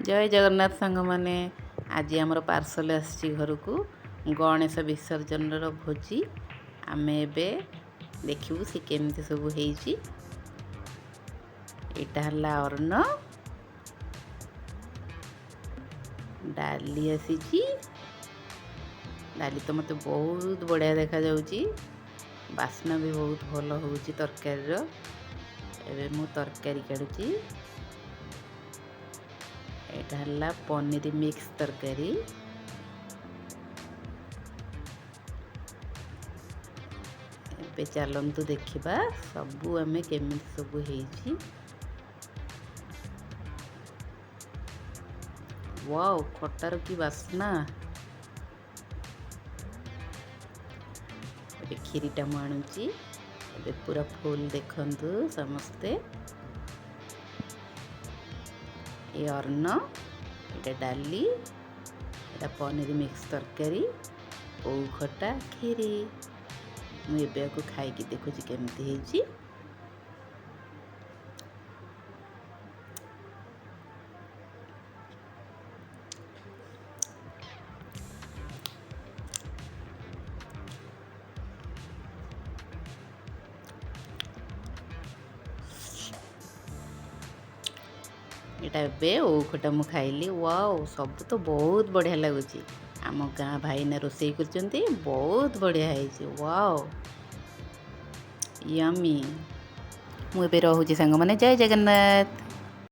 ଜୟ ଜଗନ୍ନାଥ ସାଙ୍ଗମାନେ, ଆଜି ଆମର ପାର୍ସଲ ଆସିଛି ଘରକୁ ଗଣେଶ ବିସର୍ଜନର ଭୋଜି। ଆମେ ଏବେ ଦେଖିବୁ ସେ କେମିତି ସବୁ ହେଇଛି। ଏଇଟା ହେଲା ଅନ୍ନ, ଡାଲି ଆସିଛି। ଡାଲି ତ ମୋତେ ବହୁତ ବଢ଼ିଆ ଦେଖାଯାଉଛି, ବାସ୍ନା ବି ବହୁତ ଭଲ ହେଉଛି ତରକାରୀର। ଏବେ ମୁଁ ତରକାରୀ କାଢ଼ୁଛି। ଏଇଟା ହେଲା ପନିର ମିକ୍ସ ତରକାରୀ। ଏବେ ଚାଲନ୍ତୁ ଦେଖିବା ସବୁ ଆମେ କେମିତି ସବୁ ହେଇଛି। ୱାଓ, ଖଟାର କି ବାସ୍ନା! ଏବେ କ୍ଷୀରିଟା ମୁଁ ଆଣୁଛି। ଏବେ ପୁରା ଫୁଲ୍ ଦେଖନ୍ତୁ ସମସ୍ତେ। ଏ ଅନ୍ନ, ଏଇଟା ଡାଲି, ଏଇଟା ପନିର ମିକ୍ସ ତରକାରୀ, ଓଉ ଖଟା, କ୍ଷୀରି। ମୁଁ ଏବେ ଆକୁ ଖାଇକି ଦେଖୁଛି କେମିତି ହେଇଛି। ଏଇଟା ଏବେ ଓଉ ଖଟା ମୁଁ ଖାଇଲି। ୱାଓ, ସବୁ ତ ବହୁତ ବଢ଼ିଆ ଲାଗୁଛି। ଆମ ଗାଁ ଭାଇନା ରୋଷେଇ କରିଛନ୍ତି, ବହୁତ ବଢ଼ିଆ ହେଇଛି। Wow, yummy. ମୁଁ ଏବେ ରହୁଛି ସାଙ୍ଗମାନେ, ଜୟ ଜଗନ୍ନାଥ।